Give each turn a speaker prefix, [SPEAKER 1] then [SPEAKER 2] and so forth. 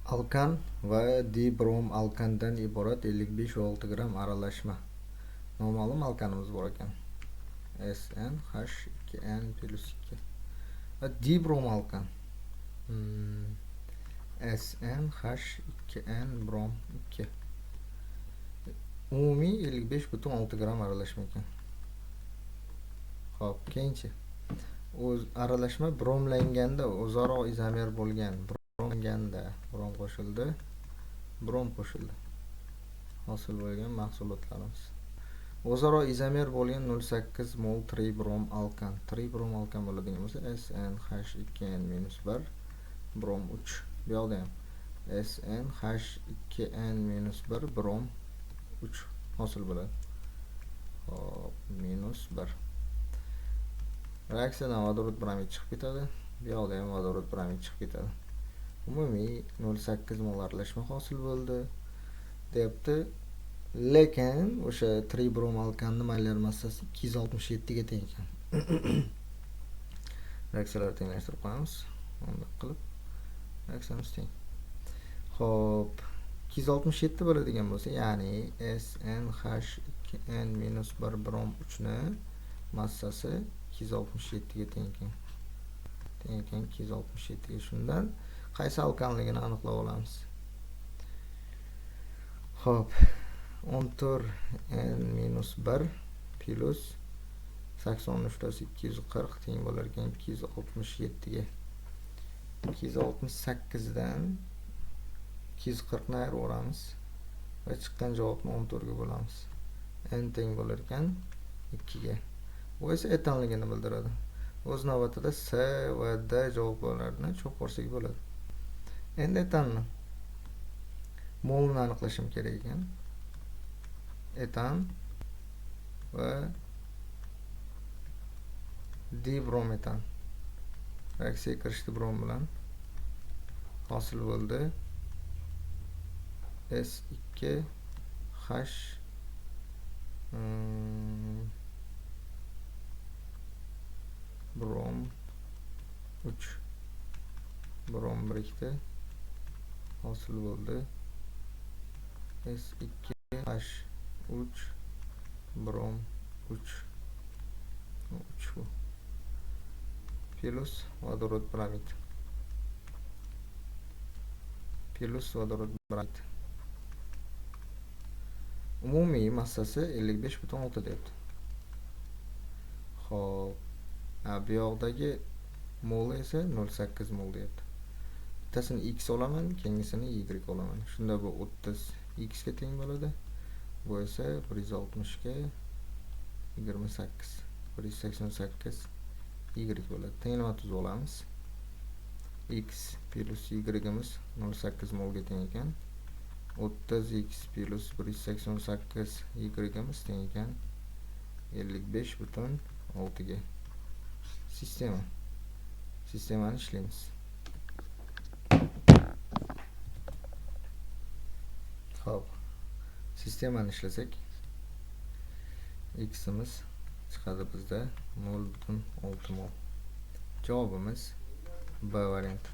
[SPEAKER 1] Alkan va dibrom alkandan iborat 55,6 gramm aralashma. Noma'lum alkanimiz bor ekan. SnH2n plus 2. Va dibrom alkan. SnH2n brom 2. Umumiy 55,6 gramm aralashma ekan. Xo'p, keyinchi. O'z aralashma bromlanganda o'zaro izomer bo'lgan. Bromlanganda brom qo'shildi, brom qo'shildi. Hosil bo'lgan mahsulotlarimiz. O'zaro izomer bo'lgan 0,8 mol tribrom alkan. Tribrom alkan bo'ladigan bo'lsa SnH2n-1 brom 3. Bu yoqda ham SnH2n-1 brom 3 hosil bo'ladi. Xo'p, -1. Reaksiyadan vodorod bromid chiqib ketadi. Bu yoqda ham vodorod bromid chiqib ketadi. Umumiy 0,8 mol aralashma hosil bo'ldi, deyapti. Lekin o'sha tribrom alkanning molyar massasi 267 ga teng ekan. Reaksiyalarni tenglashtirib qo'yamiz. Bunday qilib reaksiyamiz teng. Xo'p, 267 bo'ladigan bo'lsa, ya'ni SnH2n-1 brom 3 ni massasi 267 ga teng ekan. Teng ekan 267 ga. Shundan qaysi alkanligini aniqlab olamiz. Xo'p, 14n-1 plus 83 240 teng bo'lar ekan 267 ga. 268 dan 240 ni ayirib yuboramiz va chiqqan javobni 14 ga bo'lamiz. N teng bo'lar ekan 2 ga. Bu esa etanligini bildiradi. O'z navbatida S va D javoblarini cho'qorsak bo'ladi. Endi etanni molini aniqlashim kerak ekan. Etan va dibrometan reaksiyaga kirishdi brom bilan hosil bo'ldi. S2H brom 3 brom birikdi, hosil bo'ldi. S2H3 brom 3 3 bu plus vodorod bromid, plus vodorod bromid. Umumiy massasi 55,6 deyapti. Xo'p, bu yoqdagi mol esa 0,8 mol deyapti. Bittasini x olaman, keyingisini y olaman. Shunda bu 30 x ga teng bo'ladi. Bu esa 160 ga 28, 188 y bo'ladi. Tenglama tuzib olamiz. X plus y'imiz 0,8 molga teng ekan. 30x plus 188 y'imiz teng ekan 55,6 ga. Sistema. Sistemani ishlaymiz. Xo'p. Sistemani ishlasak x'imiz chiqadi bizda 0,6 mol. Javobimiz B varianti.